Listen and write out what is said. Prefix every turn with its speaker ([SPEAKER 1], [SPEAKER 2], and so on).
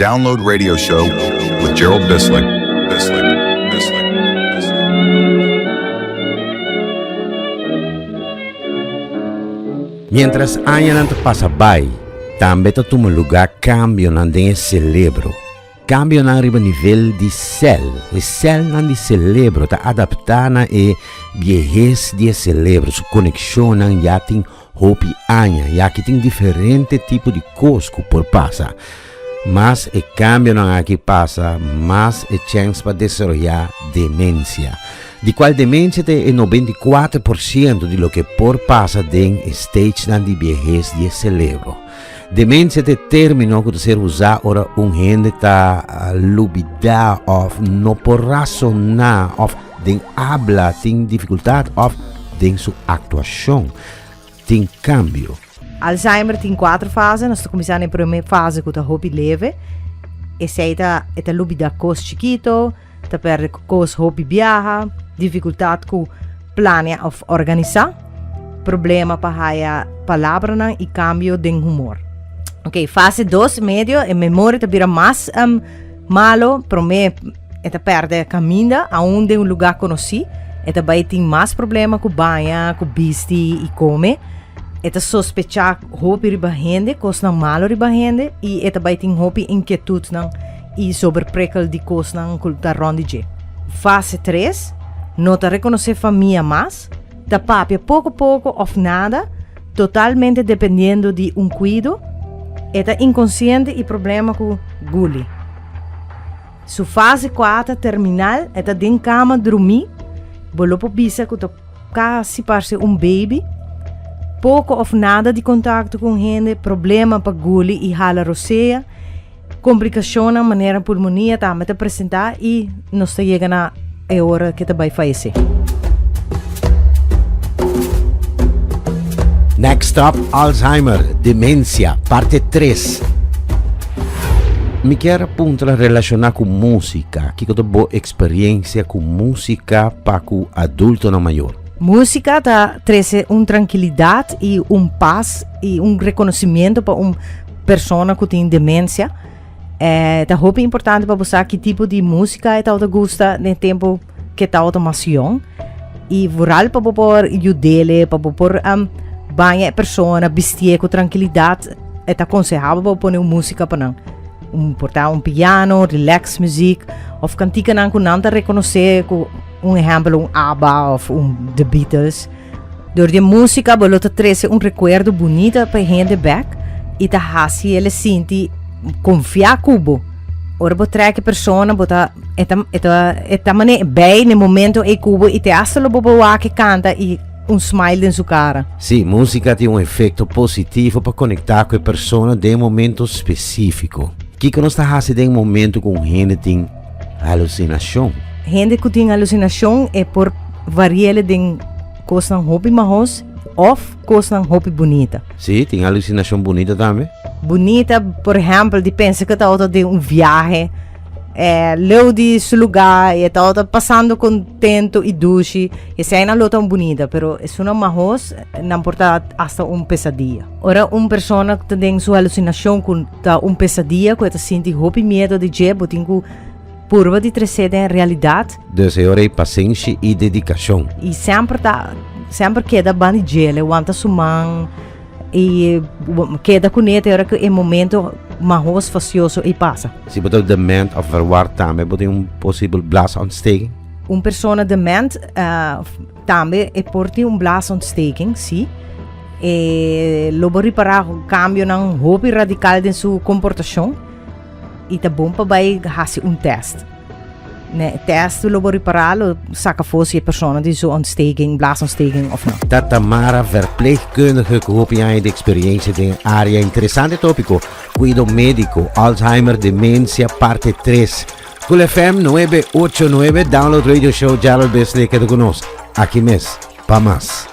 [SPEAKER 1] Download Radio Show with Gerald Bislick. Bislick. Bislick. Bislick.
[SPEAKER 2] Mientras añanan ta pasa bai, tambe ta tuma lugá kambionan den e selebro. Kambionan riba nivel di sèl. E sèlnan di selebro ta adaptá na e biehes di e selebro, su konekshonnan ya tin Hopi aña ya ki tin diferente tipo di kos ku por pasa. Mas e kambionan aki pasa, mas e chèns pa desaroyá demensia. Di kual demensia ta e 94% di loke por pasa den e stagenan di biehes di e selebro. Demensia ta e término ku ta ser usá ora un hende ta lubidá òf no por rasoná òf Den abla tin difikultat òf den su aktuashon tin kambio.
[SPEAKER 3] Alzheimer tin kuater fase, nos ta kuminsá na e promé fase ku ta hopi leve. Esei ta e ta lubidá kos chikito, ta pèrdè kos hopi biaha, difikultat ku plania òf organisá, problema pa haya palabranan i kambio den humor. Ok, fase dos medio, e memoria ta bira mas malo, promé E ta perde caminda, aun den un lugar conoci. E ta bay tin mas problema cu baña, cu bisti y come. E ta sospecha hopi riba hende, cosnan malo riba hende, y e ta bay tin hopi inquietudnan y sobreprikkel di cosnan cu ta rond di dje. Fase 3, No ta reconoce famia mas, ta papia poco poco of nada, totalmente dependiendo di un cuido. E ta inconsciente y problema cu guli. Su fase kuater terminal, e ta den kama drumí, bo lo por bisa ku ta kasi parse un baby, poko òf nada di kontakto ku un hende, problema pa guli i hala rosea, komplikashonnan manera pulmonia tambe ta presentá i nos ta yega na e ora ke ta bai fayesé.
[SPEAKER 2] Next up, Alzheimer, demencia, parte 3. Mi kier puntra relaciona cu musica. Kico ta bo experiencia cu musica pa cu adultonan mayor?
[SPEAKER 3] Musica ta trece un tranquilidad y un paz y un reconocimiento pa un persona cu tin demencia. Eh, ta hopi importante pa bo sa ki tipo di música e tawata gusta den tempo ke tawata mas yong. I vooral pa bo por yudele, pa bo por um, baña e persona, bistié ku tranquilidad. E ta aconsejabel pa bo pone un música pa nan. Un por ta un piano, relax muziek, of kantikanan ku nan ta rekonosé ku un ehempel un ABBA of un The Beatles. Dor di e músika bo lo ta trese un rekuerdo bunita pa e hende bèk i ta hasi el e sinti konfiá ku bo. Ora bo trèk e persona bo ta e ta e ta e ta manera bei na e momento ei ku bo i te asta lo bo por wak e kanta i un smile den su kara.
[SPEAKER 2] Sí, músika tin un efekto positivo pa konektá ku e persona den e momento spesífiko. Kiko nos ta hasi den e momento ku un hende tin Halusinashon.
[SPEAKER 3] Hende ku tin halusinashon e por variele den kosnan hopi mahos òf kosnan hopi bunita.
[SPEAKER 2] Sí, tin halusinashon bunita tambe.
[SPEAKER 3] Bunita, por ehèmpel, di pensa ku e tabata den un viahe leu di su lugá i e tabata pasando kontento i dushi. Eseinan lo ta un bunita, pero esunnan mahos nan por ta asta un pesadia. Ora un persona ta den su halusinashon ku ta un pesadia ku e ta sinti hopi miedo di dje, bo tin ku purba di tres'é den realidat.
[SPEAKER 2] Dus e ora ei pasenshi i dedikashon.
[SPEAKER 3] I semper ta semper keda ban di dje, lewanta su man i keda kuné te ora ku e momento mahos fasioso ei pasa.
[SPEAKER 2] Si bo ta dement òf verward tambe bo tin un posibel blaasontsteking?
[SPEAKER 3] Un persona dement tambe e por tin un blaasontsteking, sí. E lo bo ripará kambionan hopi radikal den su komportashon i ta bon pa bai hasi un tèst. Ne e tèst lo bo ripará lo saka afó si e persona tin su ontsteking, blaasontsteking òf no.
[SPEAKER 2] Ta Tamara, verpleegkundige ku hopi aña di eksperiencia den e área. Interesante tópiko, Kuido médiko, Alzheimer, demensia, parte 3. Cool FM 989, download radio show Gerald Besley keda ku nos. Aki mes, pa mas.